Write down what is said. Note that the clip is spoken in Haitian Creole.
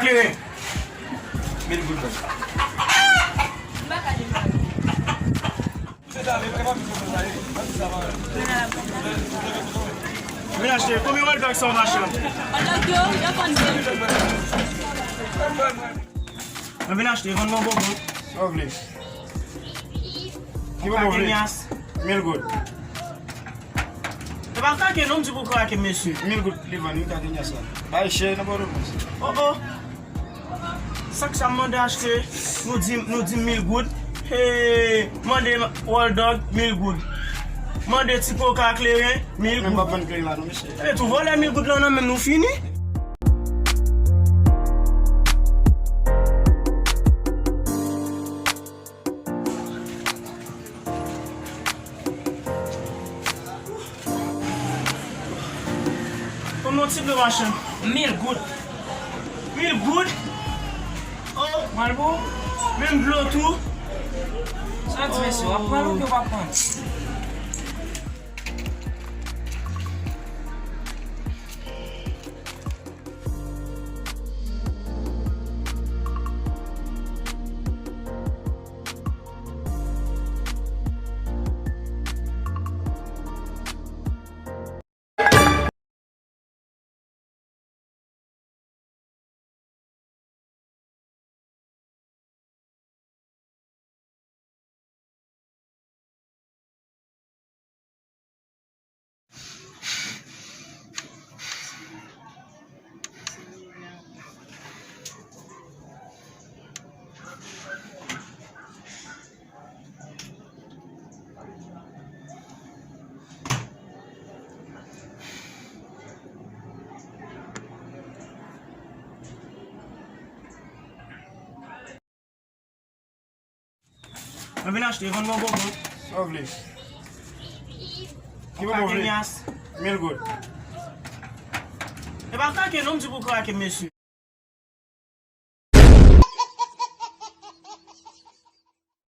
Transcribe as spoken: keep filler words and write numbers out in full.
Kleren. Mil goud ban m. Mwen vin achte, konbyen hot dog sa w mache? Hot dog yo, yo konn vin. Mwen vin achte, vann mwen bonbon. Sa w vle? Ki bonbon w vle? Mil goud. E pa kake non, m di pou krake, mesye. Mil goud li vann, wi, kake nyas la. Bay chè nan Pòtoprens. Oh, oh. Sak sa m mande achte, nou di, nou di mil goud. Hey, mande World Dog, mil goud. Mande ti koka kleren, mil goud. Men m p ap vann kleren la non, mesye. E tou vòlè mil goud lan nan men m, nou fini. Konbyen yon ti dlo machann? Mil goud. Mil goud? Oh, mwen al pou menm dlo tou. Sa di mesye, w ap pran l oubyen w p ap pran l? Mwen vin achte, vann mwen bonbon. Sa w vle? Ki bonbon w vle? Mil goud. E pa kake non, m di pou krake, mesye.